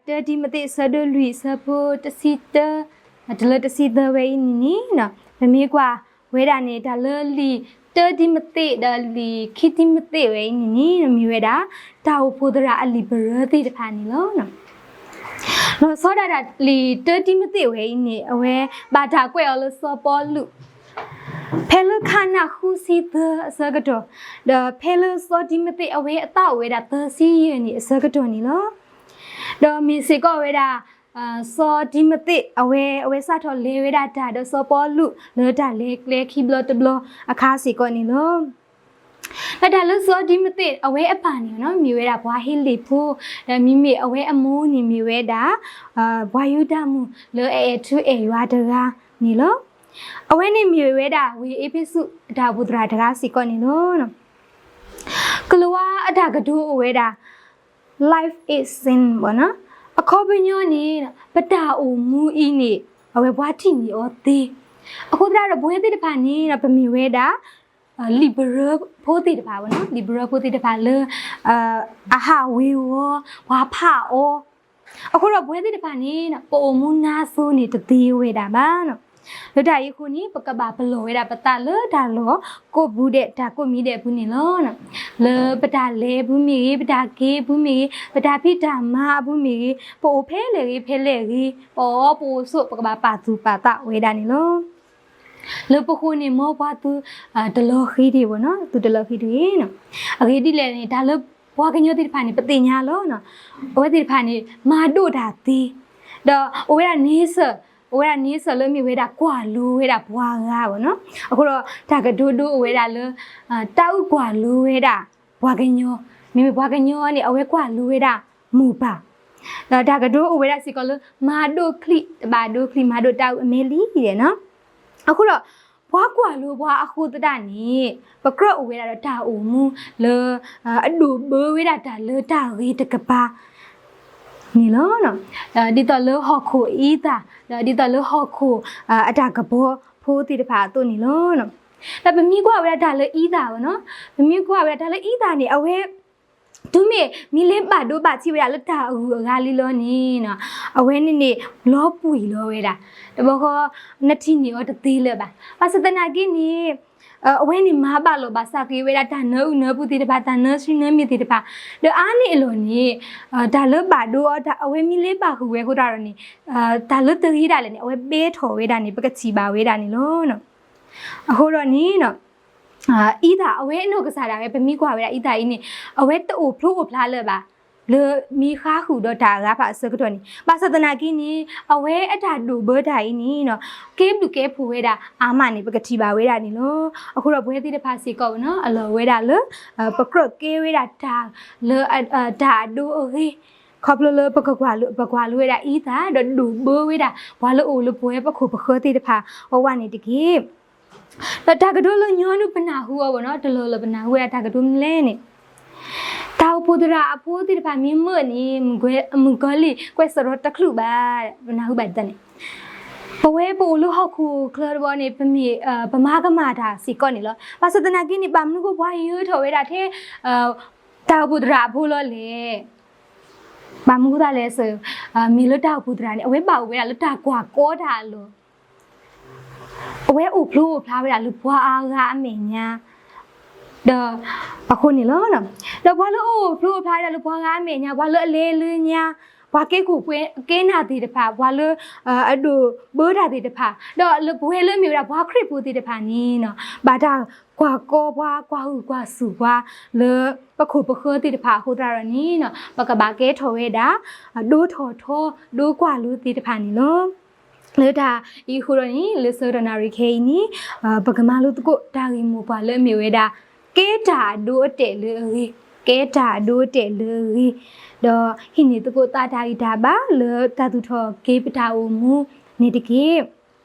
တၢတံၤမသ့း အဆၢဒိၣ်လွံၢ် အဆၢဖိတဆံတၢ တုၤလၢတဆံသၢဝဲအံၤန့ၣ်န့ၣ်, ပမ့ၢ်ကွၢ်ဝဲဒၣ်န့ၣ် တၢ်လၢလံာ်တၢတံၤမသ့းဒီးလံာ်ခံတံၤမသ့းဝဲအံၤန့ၣ်န့ၣ် မ့ၢ်ဝဲဒၣ် တၢ်အိၣ်ဖှိၣ်သရၣ်အလံာ်ပရၢသ့ၣ်တဖၣ်န့ၣ်လီၤ. လီၤဆီဒၣ်တၢ်လံာ်တၢတံၤမသ့းဝဲအံၤန့ၣ် အဝဲဘၣ်တၢ်ကွဲးအီၤလၢစီၤပီလူး ဖဲလၢခးနၢ်ဃုဆံသၢအဆၢကတီၢ်, ဒီးဖဲလၢစီၤတံၤမသ့းအဝဲအသးအိၣ်ဝဲဒၣ်သၢဆံယဲၢ်နံၣ်အဆၢကတီၢ်န့ၣ်လီၤ. ဒီးမ့ၢ်စ့ၢ်ကီးဝဲဒၣ် စီၤတံၤမသ့းအဝဲ အဝဲစးထီၣ်လဲၤဝဲဒၣ်တၢ်ဒီးစီၤပီလူးလၢတၢ်လဲၤကျဲခံဘျီတဘျီအခါစ့ၢ်ကီးန့ၣ်လီၤ. ဒီးတၢ်လၢစီၤတံၤမသ့းအဝဲအပၢ်န့ၣ် မ့ၢ်ဝဲဒၣ်ပှၤဟ့လ့ၣ်ဖိ, ဒီးမ့မ့ၢ်အဝဲအမိၢ်န့ၣ်မ့ၢ်ဝဲဒၣ် ပှၤယူဒၤမုၣ်လၢအအဲၣ်ထူအဲၣ်ယွၤတဂၤန့ၣ်လီၤ. အဝဲန့ၣ်မ့ၢ်ဝဲဒၣ်ဝ့ၢ်အ့းဖ့းစူးအတၢ်အိၣ်ဖှိၣ်သရၣ်တဂၤစ့ၢ်ကီးန့ၣ်လီၤ. ကလံးဝါအတၢ်ကတိၤအိၣ်ဝဲဒၣ် Life is sin ဘၣ်နီၤ, အခီပညီန့ၣ် ပတၢ်အိၣ်မူအံၤန့ၣ် အဝဲပှၤထံၣ်န့ၢ်အီၤသ့. အဃိသတးဒီးပဝဲသ့ၣ်တဖၣ်န့ၣ် ပမ့ၢ်ဝဲဒၣ် လံာ်ပရၢဖိသ့ၣ်တဖၣ်ဘၣ်နီၤ, လံာ်ပရၢဖိသ့ၣ်တဖၣ်လၢ အဟးဝ့ၤဝီၤ ပှၤဖးအီၤ, အဃိဒီးပဝဲသ့ၣ်တဖၣ်န့ၣ် ပအိၣ်မူနါစိၤန့ၣ်တသ့ဝဲဒၣ်ဘၣ်နီၤ. လၢတၢ်အံၤအဃိန့ၣ် ပကဘၣ်ပလီၢ်ဝဲဒၣ်ပသးလၢတၢ်လီၢ်ကိးပူၤဒဲးတၢ်ကိးမံၤဒဲးအပူၤန့ၣ်လီၤ. လၢပတၢ်လဲၤအပူၤမ့ၢ်ဂ့ၤ, ပတၢ်က့ၤအပူၤမ့ၢ်ဂ့ၤ, ပတၢ်ဖံးတၢ်မၤအပူၤမ့ၢ်ဂ့ၤ, ပအိၣ်ဖဲလဲၣ်ဂ့ၤဖဲလဲၣ်ဂ့ၤ, ပအီၣ်အီပအိၣ်ဆိး ပကဘၣ်ပာ်သူၣ်ပာ်သးဝဲဒၣ်န့ၣ်လီၤ. လၢပဃိန့ၣ် မ်ပှၤသု တလီၤဃံတဂ့ၤဘၣ်နီၤ, သုတလီၤဃံတဂ့ၤ. အဂ့ၢ်ဒ်လဲၣ်န့ၣ် တၢ်လၢပှၤကညီသ့ၣ်တဖၣ်န့ၣ် ပသ့ၣ်ညါလီၤ. အဝဲသ့ၣ်တဖၣ်န့ၣ် မၤဒိးတၢ်သ့, ဒီးအိၣ်ဝဲဒၣ်န့ဆၢၣ်, အိၣ်ဝဲဒၣ်န့ဆၢၣ်လၢမ့ၢ်ဝဲဒၣ်ကွၢ်လိဝဲဒၣ်ပှၤဂၤဘၣ်နီၤ. အဃိဒီးတၢ်ကတိၤဒိအိၣ်ဝဲဒၣ်လၢ တၢ်အုၣ်ကွၢ်လိဝဲဒၣ်ပှၤကညီ, မ့မ့ၢ်ပှၤကညီန့ၣ် အဝဲကွၢ်လိဝဲဒၣ်မိၢ်ပၢ်, ဒီးတၢ်ကတိၤအိၣ်ဝဲဒၣ်စ့ၢ်ကီးလၢ မၤဒိးချံ, တဘၣ်ဒိးချံ, မၤဒိးတၢ်အုၣ်အမဲာ်လံဒဲးနီၤ. အဃိဒီး ပှၤကွၢ်လိပှၤအဃိသတးန့ၣ် ပကြၢးအိၣ်ဝဲဒၣ်ဒီးတၢ်အိၣ်မူလၢ အဒိၣ်ဘၢဝဲဒၣ်တၢ်လၢတၢ်ဂ့ၤတကပၤန့ၣ်လီၤ. ဒ်သိးလၢဟီၣ်ခိၣ်အံသၣ်, ဒီးဒ်သိးလၢဟီၣ်ခိၣ် အတၢ်ကပီၤဖိသ့ၣ်တဖၣ်အသိးန့ၣ်လီၤ. ဒီးပမ့ၢ်ကွၢ်ဝဲဒၣ်တၢ်လၢအံသၣ်ဘၣ်နီၤ, ပမ့ၢ်ကွၢ်ဝဲဒၣ်တၢ်လၢအံသၣ်န့ၣ် အဝဲ တုၤမ့ၢ်မ့ၢ်လၢဘၣ်ဒိဘၣ်ထံးဝဲဒၣ်လၢတၢ်အဂုၤအဂၤလံလီၤန့ၣ် အဝဲန့ၣ်န့ၣ် လီၤပှံာ်လီၤဝဲဒၣ်, တဘျီဃီ နထံၣ်န့ၢ်အီၤတသ့လၢၤဘၣ်. ဘၣ်ဆၣ်သနာ်က့န့ၣ် အဝဲန့ၣ်မၤဘၣ်လိာ်ဘၣ်စးက့ၤဝဲဒၣ် တၢ်နၢအုၣ်နၢပူၤသ့ၣ်တဖၣ်, တၢ်နၢဆှံနၢမ့ၢ်သ့ၣ်တဖၣ်, ဒီးအါန့ၢ်အလီၢ်န့ၣ် တၢ်လၢဘၣ်ဒိအီၤ အဝဲမ့ၢ်လၢဘၣ်ဟုၣ်ဝဲအဃိသတးဒီးန့ၣ် တၢ်လၢတဂ့ၤဒၣ်လဲာ်န့ၣ် အဝဲဘဲထီၣ်ဝဲဒၣ်န့ၣ် ပကထံၣ်ဘၣ်ဝဲဒၣ်န့ၣ်လီၤ. အဃိဒီးန့ၣ် အံသၣ် အဝဲအနီၢ်ကစၢ်ဒၣ်ဝဲ ပမ့ၢ်ကွၢ်ဝဲဒၣ်အံသၣ်အံၤန့ၣ် အဝဲတအိၣ်ဖျိအိၣ်ဖျါလၢၤဘၣ် လၢမ့ၢ်ဃါဃုာ်ဒီးတၢ်အဂၤဖးအဆၢကတီၢ်န့ၣ်, ဘၣ်ဆၣ်သနာ်က့န့ၣ် အဝဲအတၢ်ဒိၣ်ဘၢတၢ်အံၤန့ၣ် ကဲဘျုးကဲဖှိၣ်ဝဲဒၣ်အါမးန့ၣ် ပကထံၣ်ဘၣ်ဝဲဒၣ်န့ၣ်လီၤ. အဃိဒီးပဝဲသ့ၣ်တဖၣ်စ့ၢ်ကီးနီၤ အလီၢ်ဝဲဒၣ်လၢ ပကြၢးကဲဝဲဒၣ်တၢ်လၢ တၢ်အဒိအဂ့ၤ ခီဖျိလၢပကကွၢ်လိ ပကွၢ်လိဝဲဒၣ်အံသၣ် ဒီးဒိၣ်ဘၢဝဲဒၣ် ပှၤလၢအအိၣ်လၢပဝဲပခိၣ်ပဃၢၤသ့ၣ်တဖၣ်အဝဲန့ၣ်တက့ၢ်. ဒီးတၢ်ကတိၤလၢညီနုၢ်ပနၢ်ဟူအီၤဘၣ်နီၤ, တလီၢ်လၢပနၢ်ဟူဝဲဒၣ်တၢ်ကတိၤမနုၤလဲၣ်န့ၣ်, တၢ်အိၣ်ဖှိၣ်သရၣ်အဖိသ့ၣ်တဖၣ်မ့ၢ်မၢန့ၣ် မုၣ်ကီၤလံၢ်ကွဲးစရီတချုးဘၣ်, ပနၢ်ဟူဘၣ်ဒ်န့ၣ်, ပဝဲပအိၣ်လၢဟီၣ်ခိၣ်ချၢတဘျီန့ၣ် ပမ့ၢ် ပမၤကမၣ်တၢ်စ့ၢ်ကီးန့ၣ်လီၤ. ဘၣ်ဆၣ်သနာ်က့န့ၣ် ဘၣ်မနုၤဃိပှၤယၢၤထီၣ်ဝဲဒၣ်ထဲ တၢ်အိၣ်ဖှိၣ်သရၣ်အဖိလီၤလဲၣ်. ဘၣ်မနုၤဃိသတးလဲၣ်, မ့ၢ်လၢတၢ်အိၣ်ဖှိၣ်သရၣ်န့ၣ် အဝဲဘၣ်အိၣ်ဝဲဒၣ်လၢတၢ်ကွၢ်ကီတၢ်အလီၢ် အဝဲအိၣ်ဖျိအိၣ်ဖျါဝဲဒၣ်လၢပှၤအါဂၤအမဲာ်ညါ, ဒီးအဃိန့ၣ်လီၤ. ဒီးပှၤလၢအအိၣ်ဖျိအိၣ်ဖျါဝဲဒၣ်လၢပှၤဂၤအမဲာ်ညါ, ပှၤလၢအလဲၤလၢညါ, ပှၤကဲခိၣ်ကဲနၢ်သ့ၣ်တဖၣ်, ပှၤလၢ အဒိၣ်ဘၢတၢ်သ့ၣ်တဖၣ်, ဒီးလၢပဝဲလၢမ့ၢ်ဝဲဒၣ်ပှၤခရံာ်ဖိသ့ၣ်တဖၣ်န့ၣ် ဘၣ်တၢ်ကွၢ်ကီပှၤ, ကွၢ်ဟုၣ်ကွၢ်စူၣ်ပှၤ လၢပခိၣ်ပဃၢၤသ့ၣ်တဖၣ်အဃိသတးဒီးန့ၣ် ပကဘၣ်ကဲထီၣ်ဝဲဒၣ် ဒိထီၣ်ထီ ဒိကွၢ်လိသ့ၣ်တဖၣ်န့ၣ်လီၤ. လၢတၢ်အံၤအဃိဒီးန့ၣ် လၢဆၢကတီၢ်နၣ်ရံၣ်ခဲအံၤန့ၣ် ပကမၤလိသကိးတၢ်ဂ့ၢ်မိၢ်ပှၢ်လၢအမ့ၢ်ဝဲဒၣ် ကဲတၢ်အဒိအတဲာ်လၢအဂ့ၤ, ကဲတၢ်အဒိအတဲာ်လၢအဂ့ၤ, ဒီးဟံးန့ၢ်သကိးသးတၢ်ဂံၢ်တၢ်ဘါလၢတၢ်သူၣ်ထီၣ်က့ၤပတၢ်အိၣ်မူန့ၣ်တက့ၢ်.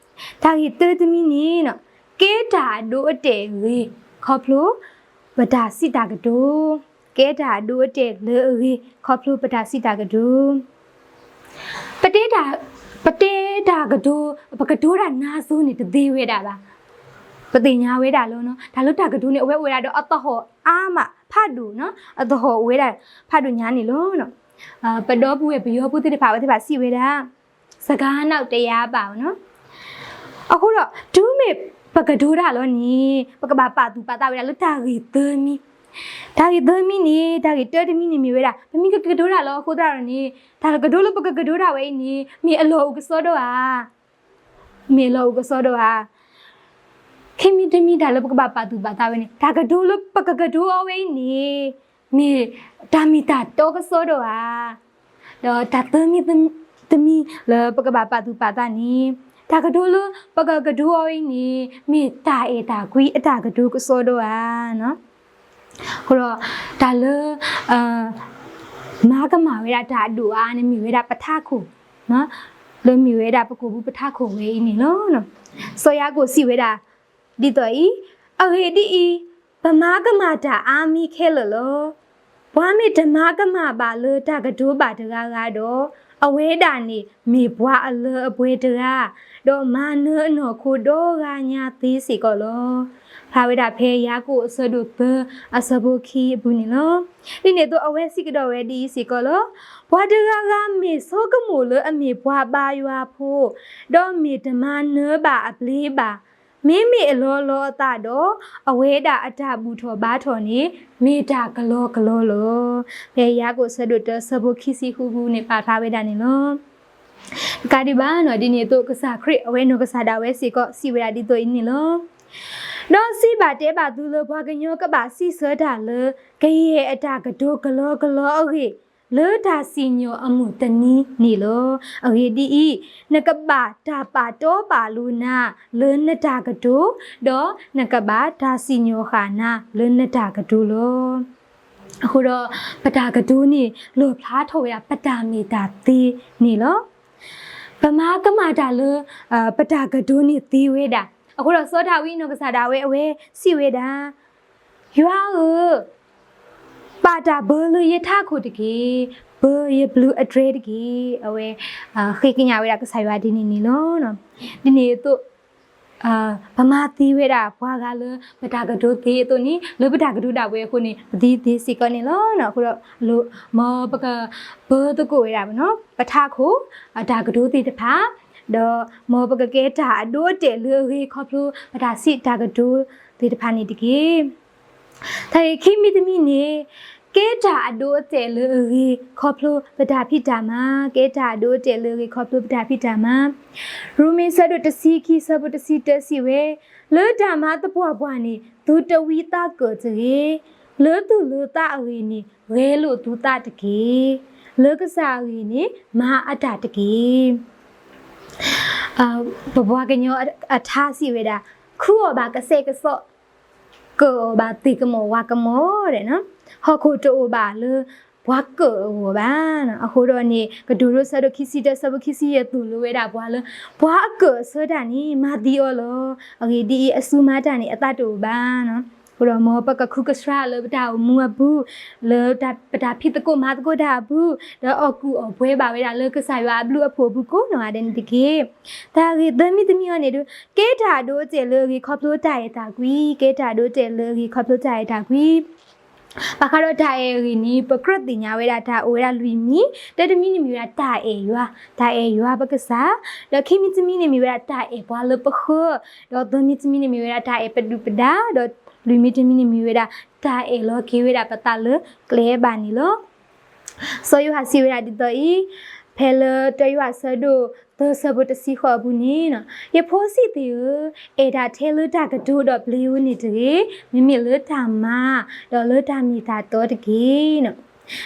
တၢ်ဂ့ၢ်တၢတမံၤန့ၣ် ကဲတၢ်အဒိအတဲာ်အဂ့ၤ ခီဖျိ ပတၢ်စံးတၢ်ကတိၤ, ကဲတၢ်အဒိအတဲာ်လၢအဂ့ၤ ခီဖျိပတၢ်စံးတၢ်ကတိၤ ပတဲတၢ်, ပတဲတၢ်ကတိၤ, ပကတိၤတၢ်နါစိၤန့ၣ်တသ့ဝဲဒၣ်ဘၣ်. ပသ့ၣ်ညါဝဲဒၣ်လီၤ. တၢ်လၢတၢ်ကတိၤန့ၣ် အဝဲအိၣ်ဝဲဒၣ်ဒီးအသဟီၣ်အါမးဖးဒိၣ်, အသဟီၣ်အိၣ်ဝဲဒၣ်ဖးဒိၣ်ညါန့ၣ်လီၤ. ပဒီပုၢ်ဝဲၢ်ပယီၤဖိသ့ၣ်တဖၣ် အဝဲသ့ၣ်တဖၣ်စံးဝဲဒၣ် စကားနောက်တရားပါ နီၤ. အဃိဒီး တုၤမ့ၢ်ပကတိၤတၢ်လီၤန့ၣ် ပကဘၣ်ပာ်သူၣ်ပာ်သးဝဲဒၣ်လၢတၢ်ဂ့ၢ်သၢမံၤ, တၢ်ဂ့ၢ်သၢမံၤန့ၣ် တၢ်ဂ့ၢ်တၢတမံၤန့ၣ်မ့ၢ်ဝဲဒၣ် ပမ့ၢ်ကကတိၤတၢ်လီၤအဃိသတးဒီးန့ၣ် တၢ်ကတိၤလၢပကကတိၤတၢ်ဝဲအံၤန့ၣ် မ့ၢ်အလီၢ်အိၣ်ကစီဒီဧါ မ့ၢ်အလီၢ်အိၣ်ကစီဒီဧါ. ခံမံၤတမံၤတၢ်လၢပကဘၣ်ပာ်သူၣ်ပာ်သးဝဲန့ၣ် တၢ်ကတိၤလၢပကကတိၤအီၤဝဲအံၤန့ၣ် မ့ၢ်တၢ်မ့ၢ်တၢ်တီကစီဒီဧါ. ဒီးတၢ်သၢမံၤတမံၤလၢပကဘၣ်ပာ်သူၣ်ပာ်သးန့ၣ် တၢ်ကတိၤလၢပကကတိၤအီၤဝဲအံၤန့ၣ် မ့ၢ်တၢ်အဲၣ်တၢ်ကွံအတၢ်ကတိၤကစီဒီဧါ. အဃိဒီး တၢ်လၢ မၤကမၣ်ဝဲဒၣ်တၢ်အဒိၣ်အါန့ၣ်မ့ၢ်ဝဲဒၣ်ပထးခိၣ်, လၢမ့ၢ်ဝဲဒၣ်ပကီၢ်ပူၤပထးခိၣ်ဝဲအံၤန့ၣ်လီၤ. စီၤယၤကိာ်စံးဝဲဒၣ် ဒ်သိးအံၤ, အဂ့ၢ်ဒ်အံၤ, ပမၤကမၣ်တၢ်အါမံၤခဲလၢာ်လီၤ. ပှၤမ့ၢ်တမၤကမၣ်ဘၣ်လၢတၢ်ကတိၤဘၣ်တဂၤဂၤဒီး, အဝဲဒၣ်န့ၣ်မ့ၢ်ပှၤအလၢအပှဲၤတဂၤ, ဒီးမၤနၢၤအနီၢ်ခိဒီဂၤညါသ့စ့ၢ်ကီးလီၤ. ဖျါဝဲဒၣ်ဖဲယၤကိာ်အဆၢဒိၣ်သၢအဆၢဖိခံအပူၤန့ၣ်လီၤ. ဒ်န့ၣ်အသိးအဝဲစံးကဒီးဝဲဒ်အံၤစ့ၢ်ကီးလီၤ. ပှၤတဂၤဂၤမ့ၢ်ဆိကမိၣ်လၢအမ့ၢ်ပှၤဘါယွၤဖိ, ဒီးမ့ၢ်တမၤနၢၤဘၣ်အပျ့ၤဘၣ်, မ့မ့ၢ်အလီၤလီၤအသးဒီး, အဝဲဒၣ်အတၢ်ဘူၣ်ထီၣ်ဘါထီၣ်န့ၣ် မ့ၢ်တၢ်ကလီကလီလီၤ. ဖဲယၤကိာ်ဆၢဒိၣ်တၢဆၢဖိခံဆံဃုပူၤန့ၣ် ပာ်ဖျါဝဲဒၣ်န့ၣ်လီၤ. တကးဒံးဘၣ်နီၤ ဒ်န့ၣ်အသိး ကစၢ်ခရံာ်အဝဲနီၢ်ကစၢ်ဒၣ်ဝဲစ့ၢ်ကီး စံးဝဲဒၣ်ဒ်သိးအံၤန့ၣ်လီၤ. ဒီးစံးဘၣ်တဲဘၣ်သုလၢ ပှၤကညီကဘၣ်စံးဆၢတၢ်လၢ ကယဲၢ်အတၢ်ကတိၤကလီကလီအဂ့ၢ် လၢတၢ်စံၣ်ညီၣ်အမုၢ်တနံၤန့ၣ်လီၤ. အဂ့ၢ်ဒ်အံၤ, နကဘၣ်တၢ်ပာ်တီပာ်လိၤနၤလၢနတၢ်ကတိၤ, ဒီးနကဘၣ်တၢ်စံၣ်ညီၣ်ဃာ်နၤလၢနတၢ်ကတိၤလီၤ. အဃိဒီး ပတၢ်ကတိၤန့ၣ် လီၣ်ဖျါထီၣ်ဝဲဒၣ် ပတၢ်မ့ၢ်တၢ်သ့န့ၣ်လီၤ. ပမၤကမၣ်တၢ်လၢ ပတၢ်ကတိၤန့ၣ်သ့ဝဲဒၣ်. အဃိဒီးစီၤဒၤဝံးနီၢ်ကစၢ်ဒၣ်ဝဲ အဝဲစံးဝဲဒၣ်, ယွၤဧၢ, ပာ်တၢ်ဘၢလၢယထးခိၣ်တက့ၢ်, ဘၢယဘျုးအတြဲတက့ၢ်. အဝဲဃ့ကညးဝဲဒၣ်ကစၢ်ယွၤဒ်န့ၣ်န့ၣ်လီၤ. ဒ်န့ၣ်အသိး ပမၤသ့ဝဲဒၣ်ပှၤဂၤလၢ ပတၢ်ကတိၤသ့အသိးန့ၣ် လၢပတၢ်ကတိၤဒၣ်ဝဲအဃိန့ၣ် ပသ့သ့စ့ၢ်ကီးန့ၣ်လီၤ. အဃိဒီး မ်ပကဘၢသကိးဝဲဒၣ် ပထးခိၣ် အတၢ်ကတိၤသ့ၣ်တဖၣ်, ဒီးမ်ပကကဲတၢ်အဒိအတဲာ်လၢအဂ့ၤခီဖျိ ပတၢ်စံးတၢ်ကတိၤသ့ၣ်တဖၣ်န့ၣ်တက့ၢ်. တၢ်ဂ့ၢ်ခံမံၤတမံၤန့ၣ် ကဲတၢ်အဒိအတဲာ်လၢအဂ့ၤခီဖျိပတၢ်ဖံးတၢ်မၤ, ကဲတၢ်အဒိအတဲာ်လၢအဂ့ၤခီဖျိပတၢ်ဖံးတၢ်မၤ. ရိမ့ၤဆၢဒိၣ်တဆံခံဆၢဖိတဆံတၢစံးဝဲ, လၢတၢ်မၤသပှၢ်ပှၢ်န့ၣ် သုတဝံသးကၢၣ်တဂ့ၤ, လၢသူၣ်လၢသးအဂ့ၢ်န့ၣ် ဂဲၤလိာ်သုသးတက့ၢ်. လၢကစၢ်အဂ့ၢ်န့ၣ် မၤအတၢ်တက့ၢ်. ပပှၤကညီအထါစံးဝဲဒၣ်, ခူအီၣ်ဘၣ်ကစဲးကစီး, ကၢၣ်အီၣ်ဘၣ်သ့ၣ်ကမီၤဝါကမီၤ, ဟီၣ်ခိၣ်တအိၣ်ဘၣ်လၢပှၤကၢၣ်အဂီၢ်ဘၣ်. အဃိဒီးန့ၣ် ကတိၤဒိဆၢဒိၣ်ခံဆံတၢဆၢဖိခံဆံယဲၢ်သိၣ်လိဝဲဒၣ်ပှၤလၢ ပှၤအကၢၣ်အဆၢတၢ်န့ၣ် မၤသံအီၤလီၤ. အဂ့ၢ်ဒ်အံၤ အစုမၤတၢ်န့ၣ် အသးတအိၣ်ဘၣ်. အဃိဒီးမ်ပကဃုကဆှါလၢပတၢ်အိၣ်မူအပူၤ, လၢပတၢ်ဖံးသကိးမၤသကိးတၢ်အပူၤ, ဒီးအီၣ်ကူၣ်အီၣ်ပှဲၤဘၣ်ဝဲဒၣ်လၢကစၢ်ယွၤအဘျုးအဖှိၣ်အပူၤကိးနီၢ်ဂၤဒဲးန့ၣ်တက့ၢ်. တၢ်ဂ့ၢ်သၢမံၤတမံၤအံၤန့ၣ်ဒီး ကဲတၢ်အဒိအတဲာ်လၢအဂ့ၤခီဖျိတၢ်အဲၣ်တၢ်ကွံ, ကဲတၢ်အဒိအတဲာ်လၢအဂ့ၤခီဖျိတၢ်အဲၣ်တၢ်ကွံ. ဘၣ်ဃးဒီးတၢ်အဲၣ်အဂ့ၢ်န့ၣ် ပကြၢးသ့ၣ်ညါဝဲဒၣ်တၢ်အိၣ်ဝဲဒၣ်လွံၢ်မံၤ, တၢတမံၤန့ၣ်မ့ၢ်ဝဲဒၣ်တၢ်အဲၣ်ယွၤ, တၢ်အဲၣ်ယွၤပကစၢ်, ဒီးခံမံၤတမံၤန့ၣ်မ့ၢ်ဝဲဒၣ်တၢ်အဲၣ်ပှၤလၢပဃၢၤ, ဒီးသၢမံၤတမံၤန့ၣ်မ့ၢ်ဝဲဒၣ်တၢ်အဲၣ်ပဒုၣ်ပဒါ, ဒီးလွံၢ်မံၤတမံၤန့ၣ်မ့ၢ်ဝဲဒၣ် တၢ်အဲၣ်လီၤက့ၤဝဲဒၣ်ပသးလၢကျဲဘၣ်န့ၣ်လီၤ. စီၤယိၤဟၣ်စံးဝဲဒၣ်ဒ်သိးအံၤ, ဖဲလၢတၢယိၤဟၣ်ဆၢဒိၣ်သၢဆၢဖိတဆံဃိးအပူၤန့ၣ်, ယဖိဆံးသ့ၣ်ဧၢ, အဲၣ်တၢ်ထဲလၢတၢ်ကတိၤဒီးပျ့ၤဧိၤန့ၣ်တဂ့ၤ, မ့မ့ၢ်လၢတၢ်မၤ, ဒီးလၢတၢ်မ့ၢ်တၢ်တီတက့ၢ်.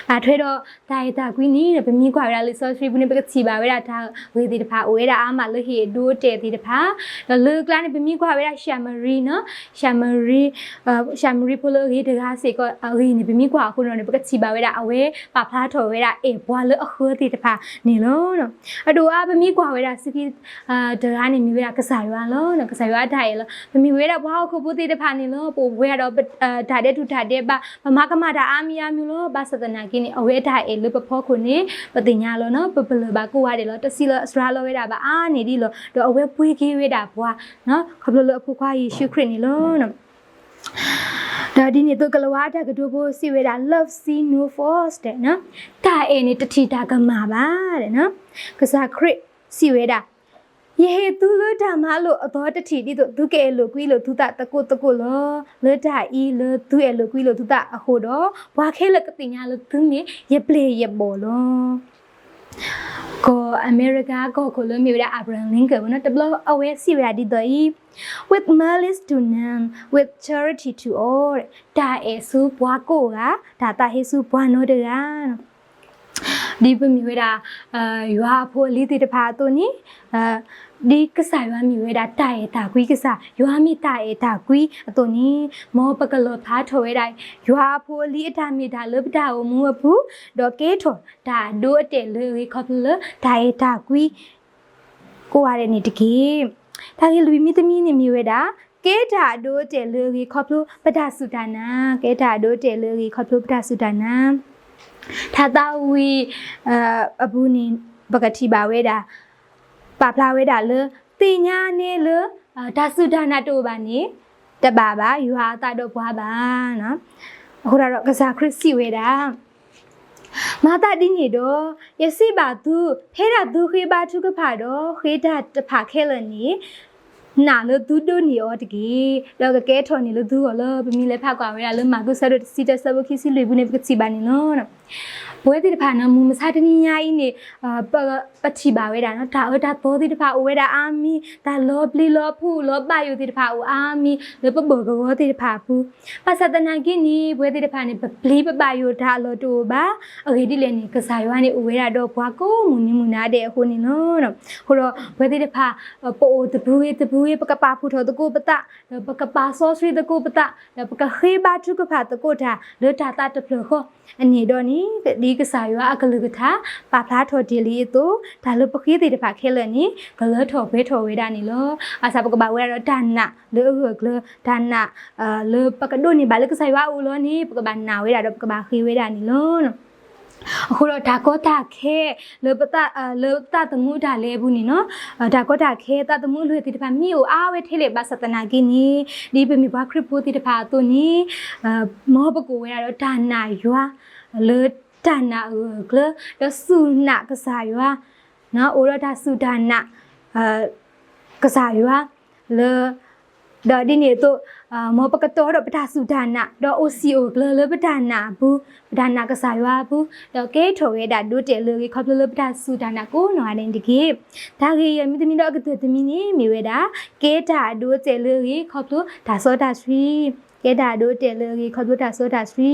ဘၣ်ထွဲဒီးတၢ်အဲၣ်တၢ်ကွံန့ၣ် ပမ့ၢ်ကွၢ်ဝဲဒၣ်လံာ်စီဆှံပူၤန့ၣ် ပကထံၣ်ဘၣ်ဝဲဒၣ်တၢ်ဂ့ၢ်သ့ၣ်တဖၣ် အိၣ်ဝဲဒၣ်အါမးလၢဟ့ၣ်အဒိအတဲာ်သ့ၣ်တဖၣ်, ဒီးလၢကျါန့ၣ် ပမ့ၢ်ကွၢ်ဝဲဒၣ်ၡၤမရံနီၤ, ၡၤမရံ ၡၤမရံဖိလၢအဂ့ၤတဂၤစ့ၢ်ကီးအဂ့ၢ်န့ၣ် ပမ့ၢ်ကွၢ်အဃိန့ၣ် ပကထံၣ်ဘၣ်ဝဲဒၣ်အဝဲပာ်ဖျါထီၣ်ဝဲဒၣ်အဲၣ်ပှၤလၢအဃၢသ့ၣ်တဖၣ်န့ၣ်လီၤ. အဒိၣ်အါ ပမ့ၢ်ကွၢ်ဝဲဒၣ်စုခံ တဂၤန့ၣ်မ့ၢ်ဝဲဒၣ်ကစၢ်ယွၤလီၤ. ကစၢ်ယွၤအတၢ်အဲၣ်လီၤ. ပမ့ၢ်ဝဲဒၣ်ပှၤဟီၣ်ခိၣ်ဖိသ့ၣ်တဖၣ်န့ၣ်လီၤ. ပအိၣ်ဝဲဒၣ်ဒီး တၢ်ဒဲးတူၢ်တၢ်ဒဲးဘး, ပမၤကမၣ်တၢ်အါမံၤအါမံၤလီၤ. ဘၣ်ဆၣ်သနာ်က့န့ၣ် အဝဲအတၢ်အဲၣ်လၢပဖီခိၣ်န့ၣ် ပသ့ၣ်ညါလီၤနီၤ. ပပလၢၢ်ဘၣ်ကိးဂၤဒဲးလီၤ. တစံးလၢအစှၤလီၤဝဲဒၣ်ဘၣ်အါန့ၢ်ဒ်လီၤ. ဒီးအဝဲပှ့ၤက့ၤဝဲဒၣ်ပှၤ ခီဖျိလၢအဖိခွါယ့ၣ်ၡူးခရံာ်န့ၣ်လီၤ. ဒီးဒ်န့ၣ်အသိး ကလၤဝါအတၢ်ကတိၤဖိစံးဝဲဒၣ် love sees no fault တၢ်အဲၣ်န့ၣ်တထံၣ်တၢ်ကမၣ်ဘၣ်. ကစၢ်ခရံာ်စံးဝဲဒၣ်, ယဟ့ၣ်သုလၢတၢ်မၤလိာ်အသီတထံၣ် ဒ်သိးသုကအဲၣ်လိာ်ကွံလိာ်သုသးသကိးသကိးလီၤ. လၢတၢ်အံၤလၢသုအဲၣ်လိာ်ကွံလိာ်သုသးအဃိဒီး ပှၤခဲလၢာ်ကသ့ၣ်ညါလၢသုမ့ၢ်ယပျဲၢ်ယဘီၣ်လီၤ. ကီၢ်အမဲရကၤကီၢ်ခိၣ်လၢမ့ၢ်ဝဲဒၣ် Abraham Lincoln ဝဲနီၤ တဘျီအဝဲစံးဝဲဒၣ်ဒ်သိးအံၤ, With malice to none, with charity to all တၢ်အဲၣ်ဆူပှၤကိးဂၤ, တၢ်သးဟ့ဆူပှၤနီတဂၤ. ဒ်ပမ့ၢ်ဝဲဒၣ် ယွၤအဖိအလံၤသ့ၣ်တဖၣ်အသိးန့ၣ်, ဒ်ကစၢ်ယွၤမ့ၢ်ဝဲဒၣ်တၢ်အဲၣ်တၢ်ကွံကစၢ်, ယွၤမ့ၢ်တၢ်အဲၣ်တၢ်ကွံအသိးန့ၣ်, မ်ပကလီၣ်ဖျါထီၣ်ဝဲဒၣ် ယွၤအဖိအလံၤအတၢ်မ့ၢ်တၢ်လၢပတၢ်အိၣ်မူအပူၤ, ဒီးကဲထီၣ်တၢ်အဒိအတဲာ်လၢအဂ့ၤခီဖျိလၢတၢ်အဲၣ်တၢ်ကွံ ကိးဂၤဒဲးန့ၣ်တက့ၢ်. တၢ်ဂ့ၢ်လွံၢ်မံၤတမံၤန့ၣ်မ့ၢ်ဝဲဒၣ်, ကဲတၢ်အဒိအတဲာ်လၢအဂ့ၤခီဖျိပတၢ်စူၢ်တၢ်နာ်, ကဲတၢ်အဒိအတဲာ်လၢအဂ့ၤခီဖျိပတၢ်စူၢ်တၢ်နာ်. ထါသးဝံၣ်အပူၤန့ၣ် ပကထံၣ်ဘၣ်ဝဲဒၣ်, ပာ်ဖျါဝဲဒၣ်လၢ သ့ၣ်ညါနဲလၢ တၢ်စူၢ်တၢ်နာ်တအိၣ်ဘၣ်န့ၣ် တဘၣ်ဘၣ် ယွၤအသးဒီးပှၤဘၣ်. အဃိဒီးကစၢ်ခရံာ်စံးဝဲဒၣ် မၤသးဒ်န့ၣ်ဒီး, ယစံးဘၣ်သု, ဖဲဒၣ်သုဃ့ဘါထုကဖၣ်ဒီး ဃ့တၢ်တဖၣ်ခဲလၢာ်န့ၣ်, နာ်လၢသုဒိးန့ၢ်အီၤတက့ၢ်. ဒီးကကဲထီၣ်န့ၢ်လၢသုဂီၢ်လၢ ပမ့ၢ်လဲၤဖးကွၢ်ဝဲဒၣ်လၢမၢ်ကူးဆၢဒိၣ်တဆံတၢ ဆၢဖိခံဆံလွံၢ်ပူၤန့ၣ် ပကထံၣ်ဘၣ်န့ၣ်လီၤ. ပဝဲသ့ၣ်တဖၣ်န့ၣ် မုၢ်မဆါတနံၤညါအံၤန့ၣ် ပထံၣ်ဘၣ်ဝဲဒၣ် တၢ်အၢတၢ်သီသ့ၣ်တဖၣ်အိၣ်ဝဲဒၣ်အါမံၤ, တၢ်လီၤပျံၤလီၤဖုးလီၤဘၣ်ယိၣ်သ့ၣ်တဖၣ်အိၣ်အါမံၤ လၢပဘၢၣ်ကဝီၤသ့ၣ်တဖၣ်အပူၤ. ဘၣ်ဆၣ်သနာ်က့န့ၣ် ပဝဲသ့ၣ်တဖၣ်န့ၣ် ပပျံၤပဘၣ်ယိၣ်တၢ်အလီၢ်တအိၣ်ဘၣ်. အဂ့ၢ်ဒ်လဲၣ်န့ၣ် ကစၢ်ယွၤန့ၣ်အိၣ်ဝဲဒၣ်ဒီးပှၤကိးမုၢ်နံၤမုၢ်နၤဒဲးအဃိန့ၣ်လီၤ. အဃိဒီးပဝဲသ့ၣ်တဖၣ် ပအိၣ်တပူၤဂ့ၤတပူၤဂ့ၤ ပကပာ်ဖှိၣ်ထီၣ်သကိးပသး, ဒီးပကပာ်စီဆှံသကိးပသး, ဒီးပကဃ့ဘါထုကဖၣ်သကိးတၢ်လၢတၢ်သးတဖျၢၣ်ဃီ အန့ၣ်ဒီးန့ၣ် ဒ်ကစၢ်ယွၤအကလုၢ်ကထါ ပာ်ဖျါထီၣ်တ့ၢ်လံအသိး တၢ်လၢပဃ့သ့ၣ်တဖၣ်ခဲလၢာ်န့ၣ် ကလၢထီၣ်ပှဲၤထီၣ်ဝဲဒၣ်န့ၣ်လီၤ. ဘၣ်ဆၣ်ပကဘၣ်ဝဲဒၣ်ဒီးတၢ်နာ်လၢအဂၢၢ်အကျၢၤ, တၢ်နာ် လၢပကဒိးန့ၢ်ဘၣ်လၢကစၢ်ယွၤအအိၣ်လီၤန့ၣ် ပကဘၣ်နာ်ဝဲဒၣ်ဒီးပကဘၣ်ဃ့ဝဲဒၣ်န့ၣ်လီၤ. အဃိဒီးတၢ်ကီတၢ်ခဲ လၢပသးသမူအတၢ်လဲၤအပူၤန့ၣ်လီၤ. တၢ်ကီတၢ်ခဲသးသမူအလွဲၢ်သ့ၣ်တဖၣ်မ့ၢ်အိၣ်အါဝဲထဲလဲၣ်ဘၣ်ဆၣ်သနာ်က့န့ၣ်, ဒ်ပမ့ၢ်ပှၤခရံာ်ဖိသ့ၣ်တဖၣ်အသိးန့ၣ်, မ်ပကအိၣ်ဝဲဒၣ်ဒီးတၢ်နာ်ယွၤ လၢတၢ်နာ်အဂၢၢ်အကျၢၤ, ဒီးစူၢ်နာ်ကစၢ်ယွၤ, အိၣ်ဒီးတၢ်စူၢ်တၢ်နာ် ကစၢ်ယွၤ လၢ ဒီးဒ်န့ၣ်အသိး, မ်ပကတီၤဒီးပတၢ်စူၢ်တၢ်နာ် ဒီးအိၣ်စံာ်အိၣ်ကျၢၤလၢပတၢ်နာ်အပူၤ, ပတၢ်နာ်ကစၢ်ယွၤအပူၤ, ဒီးကဲထီၣ်ဝဲဒၣ်ဒိတဲာ်လၢအဂ့ၤခီဖျိလၢပတၢ်စူၢ်တၢ်နာ်ကိးနီၢ်ဂၤဒဲးန့ၣ်တက့ၢ်. တၢ်ဂ့ၢ်ယဲၢ်မံၤတမံၤဒီးအကတၢၢ်တမံၤန့ၣ် မ့ၢ်ဝဲဒၣ်, ကဲတၢ်အဒိအတဲာ်လၢအဂ့ၤခီဖျိတၢ်စီတၢ်ဆှံ, ကဲတၢ်အဒိအတဲာ်လၢအဂ့ၤခီဖျိတၢ်စီတၢ်ဆှံ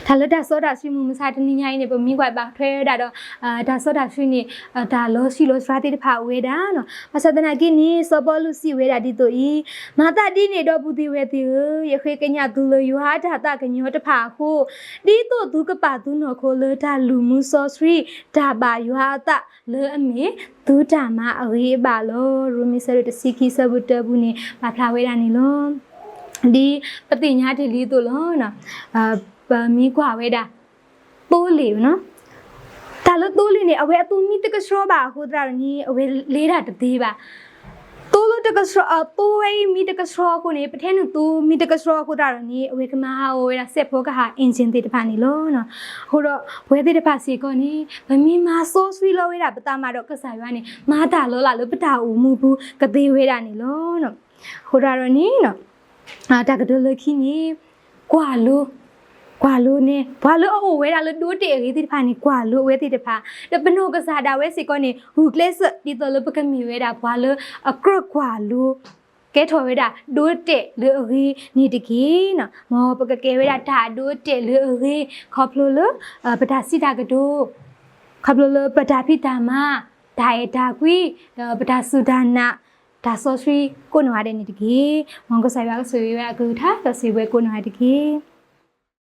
တၢ်လၢတၢ်စီတၢ်ဆှံမုၢ်မဆါတနံၤညါအံၤန့ၣ် ပမ့ၢ်ကွၢ်ဘၣ်ထွဲဝဲဒၣ်ဒီး တၢ်စီတၢ်ဆှံန့ၣ် တၢ်လီၤဆံးလီၤစှၤသ့ၣ်တဖၣ်အိၣ်ဝဲဒၣ်လီၤ. ဘၣ်ဆၣ်သနာ်က့န့ၣ် စီၤပီလူးစံးဝဲဒၣ်ဒ်သိးအံၤ, မၤသးဒ်န့ၣ်ဒီးပုၢ်သ့ၣ်ဝဲၢ်သ့ၣ်ဧၢ, ယဃ့ကညးသုလၢယွၤအတၢ်သးကညီၤတဖၣ်အဃိ, ဒ်သိးသုကပာ်သုနီၢ်ခိလၢတၢ်လုၢ်မူစီဆှံ တၢ်ဘၣ်ယွၤအသးလၢအမ့ၢ်သုတၢ်မၤအဂ့ၤအဘၣ်လီၤ. ရိမ့ၤဆၢဒိၣ်တဆံခံဆၢဖိတၢပူၤန့ၣ် ပာ်ဖျါဝဲဒၣ်န့ၣ်လီၤ. ဒ်ပသ့ၣ်ညါတ့ၢ်လံအသိးလီၤ. ပမ့ၢ်ကွၢ်ဝဲဒၣ် သိလ့ၣ်, တၢ်လၢသိလ့ၣ်န့ၣ် အဝဲအသိမံတကဆှီဘၣ်အဃိသတးဒီးန့ၣ် အဝဲလဲၤတၢ်တသ့ဘၣ်. သိလၢတကဆှီ, သိဝဲအံၤမံတကဆှီအဃိန့ၣ် ပထဲနုာ်သိမံတကဆှီအဃိသတးဒီးန့ၣ် အဝဲကမၤဟးဂီၤဝဲဒၣ်စဲးဖီကဟၣ် engine သ့ၣ်တဖၣ်န့ၣ်လီၤ. အဃိဒီး ပဝဲသ့ၣ်တဖၣ်စ့ၢ်ကီးန့ၣ် ပမ့ၢ်မၤစီဆှံလီၤဝဲဒၣ်ပသးမးဒီး ကစၢ်ယွၤန့ၣ် မၤတၢ်လီၤလးလၢပတၢ်အိၣ်မူပူၤကသ့ဝဲဒၣ်န့ၣ်လီၤ. အဃိသတးဒီးန့ၣ် တၢ်ကတိၤလၢခံန့ၣ် ကွၢ်လိ, ကွၢ်လိန့ၣ် ပှၤလၢအအိၣ်ဝဲဒၣ်လၢဒိတဲာ်အဂ့ၤသ့ၣ်တဖၣ်န့ၣ် ကွၢ်လိအဝဲသ့ၣ်တဖၣ်, ဒီးပနီၢ်ကစၢ်ဒၣ်ဝဲစ့ၢ်ကီးန့ၣ် ဂုာ်ကျဲးစၢး ဒ်သိးလၢပကမ့ၢ်ဝဲဒၣ်ပှၤလၢအကြၢးကွၢ်လိ ကဲထီၣ်ဝဲဒၣ်ဒိတဲာ်လၢအဂ့ၤန့ၣ်တက့ၢ်. မ်ပကကဲဝဲဒၣ်တၢ်ဒိတဲာ်လၢအဂ့ၤ ခီဖျိလၢ ပတၢ်စံးတၢ်ကတိၤ, ခီဖျိလၢပတၢ်ဖံးတၢ်မၤ, တၢ်အဲၣ်တၢ်ကွံ, ဒီးပတၢ်စူၢ်တၢ်နာ်, တၢ်စီဆှံကိးနီၢ်ဂၤဒဲးန့ၣ်တက့ၢ်. မ်ကစၢ်ယွၤကဆိၣ်ဂ့ၤဝဲဒၣ်အကလုၢ်ကထါ ဒီးစံးဘှဲကိးနီၢ်ဂၤဒဲးတက့ၢ်.